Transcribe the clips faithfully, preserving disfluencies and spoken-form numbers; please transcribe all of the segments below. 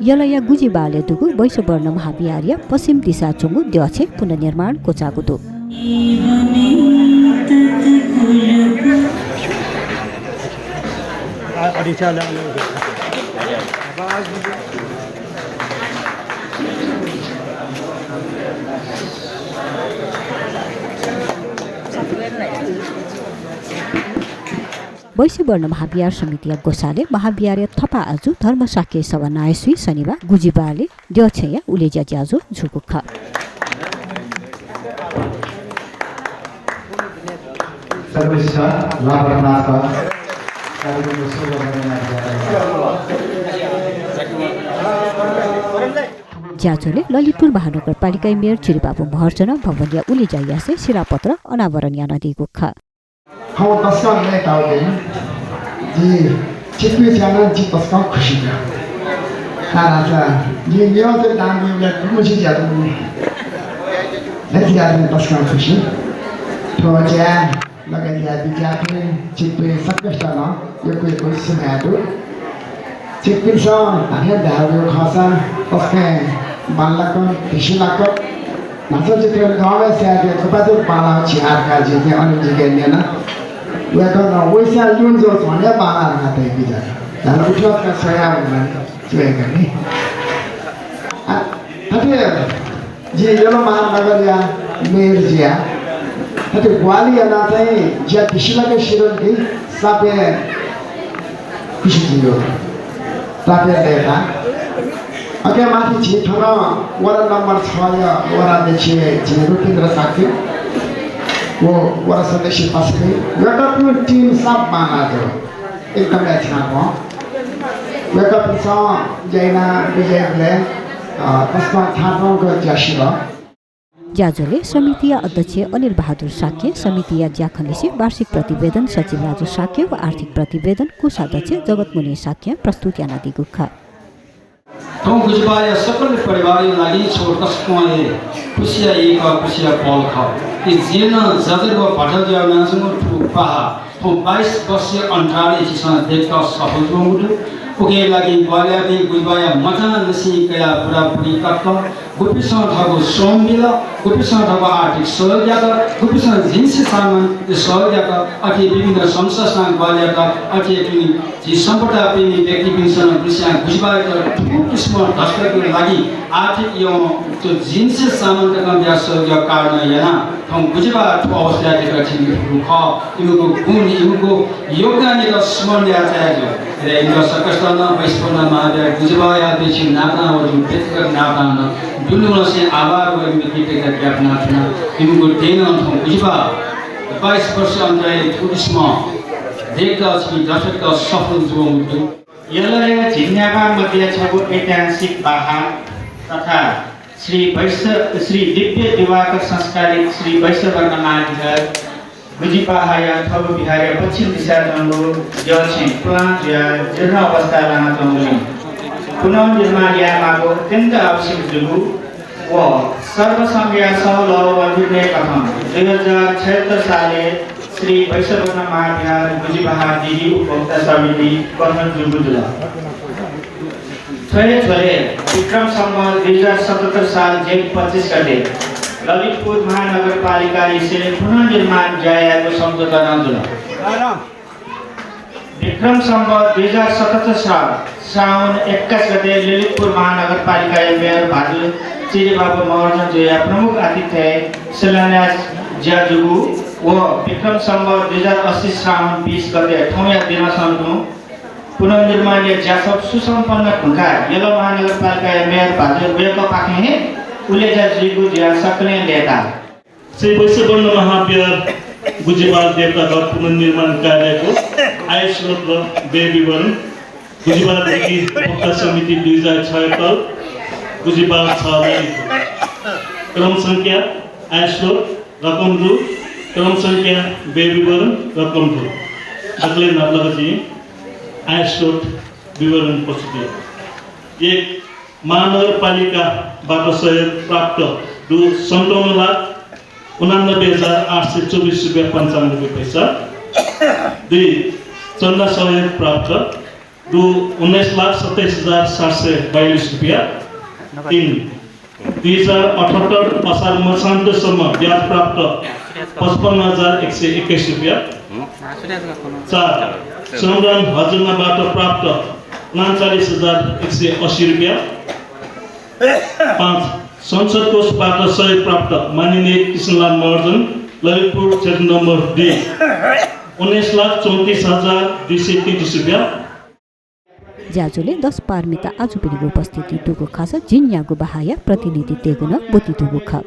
यलया गुजिबालय् दुगु वैश्यवर्ण महाविहारया पश्चिम दिशा च्वंगु द्यःछेँ पुनर्निर्माण क्वचाःगु दु। वैश्यवर्ण महाविहार समितिया ग्वसालय् महाविहारया थपा आजु धर्म शाक्य सभा नायःसुइ शनिबाः गुजिबालय् द्यःछेँया उलेज्या ज्याझ्वः जूगु खः। सर्वश्रेष्ठ लापरनाथ कार्यक्रमको शुभ ज्याझ्वलय् ललितपुर महानगरपालिकाया मेयर चिरिबाबु महर्जन भवनया उलेज्या यासें शिलापत्र अनावरण यानादीगु खः। थौं तसकं लय्ताः। जि छिकपिं स्यानाः जि तसकं खुसि जुया। धाःसा जि नियन्त्रण दान बीबलय् गुम्हसिया ज्याझ्वः लय्ताः, तसकं खुसि। थ्व ज्या लगायत याःपिं ज्यापिं छिकपिं सकसितं नं यक्व यक्व सुभाय् दु। छिकपिन्सं धात्थें धायेगु खःसा तसकं बांलाक, धिसिलाक, न्हाचः चित्र गंवय् स्यायेत कपाते बांलाः छि आर्का जिके अनिल जिके न्यना। वय्कलं वइसा लुन जो झन्डे बांलाः धकाः धइगु ज्या। धाल उठ्याः का स्वया वना। स्वयेगनि। आ, थथे जि यल महानगरया मेयर जुया थथे ग्वाहालि यानाः चाहिँ ज्या धिसिलाक सिधल कि सापे खुसि जुइगु। सापे लय्ताः। अके माथि झी थन वडा नम्बर छया वडा अध्यक्ष झी रुपेन्द्र शाक्य व वडा सदस्य पासापिं, वय्कःपिं team साप बांलाः जू। एकदमै छाप। वय्कःपिन्सं ज्या याना बिज्याइबलय्, अ, तसकं छाप ज्या सिल। ज्याझ्वलय् समितिया अध्यक्ष अनिल बहादुर शाक्य, समितिया ज्याखँलिसे वार्षिक प्रतिवेदन सचिव राजु शाक्य व आर्थिक प्रतिवेदन कोषाध्यक्ष जगतमुनि शाक्यं प्रस्तुत यानादीगु खः। थौं गुजिबाया सकल परिवारया लागि छगू तसकं हे खुसिया एक खुसिया पल खः। कि जिं नं जजर व भटल जुयाः वनाच्वंगु थ्व बाहा थौं बाइस वर्षया अन्तरालय् झीसं दय्केत सफल जूगु दु। उकिया लागि ग्वाहालि याःपिं गुजिबाया मचांनिसें कयाः बुराबुरी तक गुपिन्सं थःगु श्रम बिल, गुपिन्सं थःगु आर्थिक सहयोग यात, गुपिन्सं जिन्सया सामान सहयोग यात, अथे विभिन्न संस्था संस्थां ग्वाहालि यात, अथे तुं झी सम्पदा प्रेमी व्यक्तिपिन्सं नं गुलिस्यां गुजिबायात थुगु किसिमं दस्तकया लागि आर्थिक एवं थ्व जिन्सया सामान तकं बियाः सहयोग याःगु कारणं यानाः थौं गुजिबा थ्व अवस्थाय् दय्काच्वंगु खः। इमिगु गुण, इमिगु योगदानयात स्मरण यायेत चाहेगु। अले इमित सकसितं नं वैश्यवर्ण महाविहार गुजिबाया अध्यक्ष नातां व जिगु व्यक्तिगत नातां नं दुनुगलंनिसें आभार व इमित कृतज्ञता ज्ञापन यानाच्वना। इमिगु देनं थौं गुजिबा बाइस वर्ष अन्तरालय् थुगु किसिमं दय्काः छिपिं दस्तक सफल जूवंगु दु। यलया झिंन्यापा मध्ये छगू ऐतिहासिक बाहा तथा श्री वैश्य, श्री दिव्य दिवाकर संस्कारित श्री वैश्यवर्ण महाविहार गुजिबाहाया थःगु विहारया पश्चिम दिशाय् च्वंगु द्यःछेँ पुलां जुयाः जीर्ण अवस्थाय् लानाच्वंगुलिं पुनर्निर्माण यायेमाःगु अत्यन्त आवश्यक जूगु व सर्वसंघया सहलह व निर्णय कथं दुई हजार छयत्तर सालय् श्री वैश्यवर्ण महाविहार गुजिबाहा दिदी उपभोक्ता समिति गठन जूगु जुल। थ्व हे झ्वलय् विक्रम सम्वत दुई हजार सतहत्तर साल जेठ पच्चिस गते ललितपुर महानगरपालिकालिसे पुनर्निर्माण ज्या यायेगु सम्झौता नं जुल। विक्रम सम्वत दुई हजार सतहत्तर साल श्रावण एक्काइस गते ललितपुर महानगरपालिकाया मेयर भाजु चिरिबाबु महर्जनजुया प्रमुख आतिथ्यय् शिलान्यास ज्या जूगु व विक्रम सम्वत दुई हजार अस्सी श्रावण बिस गते थौंया दिनसं तुं पुनर्निर्माणया ज्यासः सुसम्पन्न धुंकाः यल महानगरपालिकाया मेयर भाजु वय्कःपाखें हे उलेज्या जुइगु जुयाः सकलें लय्ताः। श्री वैश्यवर्ण महाविहार गुजिबाहा देवताघर पुनर्निर्माण कार्यको आय स्रोत र व्यय विवरण, गुजिबाहा दिदी उपभोक्ता समिति दुई हजार छयत्तर, गुजिबाहा छ ललितपुर। क्रम संख्या, आय स्रोत, रकम रु, क्रम संख्या, व्यय विवरण, रकम रु। दकलय् न्हापालाक जिं आय स्रोत विवरण प्रस्तुत याये। एक, महानगरपालिकाबाट सहयोग प्राप्त रु सन्ताउन्न लाख उनानब्बे हजार आठ सय चौबिस रुपियाँ पन्चाउन्न रुपियाँ पैसा। दुई, चन्दा सहयोग प्राप्त दु उन्नाइस लाख सत्ताइस हजार सात सय बयालिस रुपियाँ। तीन, दुई हजार अठहत्तर असार मसान्तसम्म ब्याज प्राप्त पचपन्न हजार एक सय एक्काइस रुपियाँ। चार, श्रमदान हर्जनाबाट प्राप्त उनाचालिस हजार एक सय अस्सी रुपियाँ। पाँच, संसद कोषबाट सहयोग प्राप्त माननीय कृष्णलाल महर्जन, ललितपुर क्षेत्र नम्बर दुई, उन्नाइस लाख चौतिस हजार दुई सय तैँतिस रुपियाँ। ज्याझ्वलय् दश पारमिता आजुपिनिगु उपस्थिति दुगु खःसा झिंन्यागू बहाःया प्रतिनिधितय्‌गु नं ब्वति दुगु खः।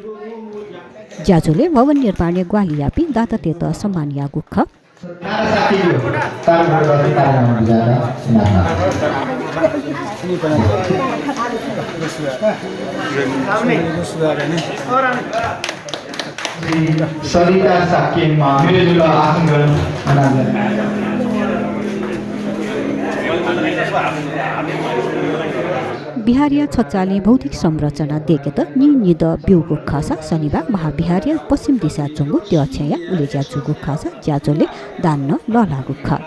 ज्याझ्वलय् भवन निर्माणय् ग्वाहालि याःपिं दातातय्‌त सम्मान याःगु खः। सरिता शाक्य, अ, मिलेजुल आसन ग्रहण। विहारया छचाःले भौतिक संरचना दय्‌केत निनिदँ ब्यूगु खःसा शनिबाः महाविहारया पश्चिम दिशाय् च्वंगु त्यःछेँया उलेज्या जूगु खःसा ज्याझ्वलय् दान नं लःल्हाःगु खः।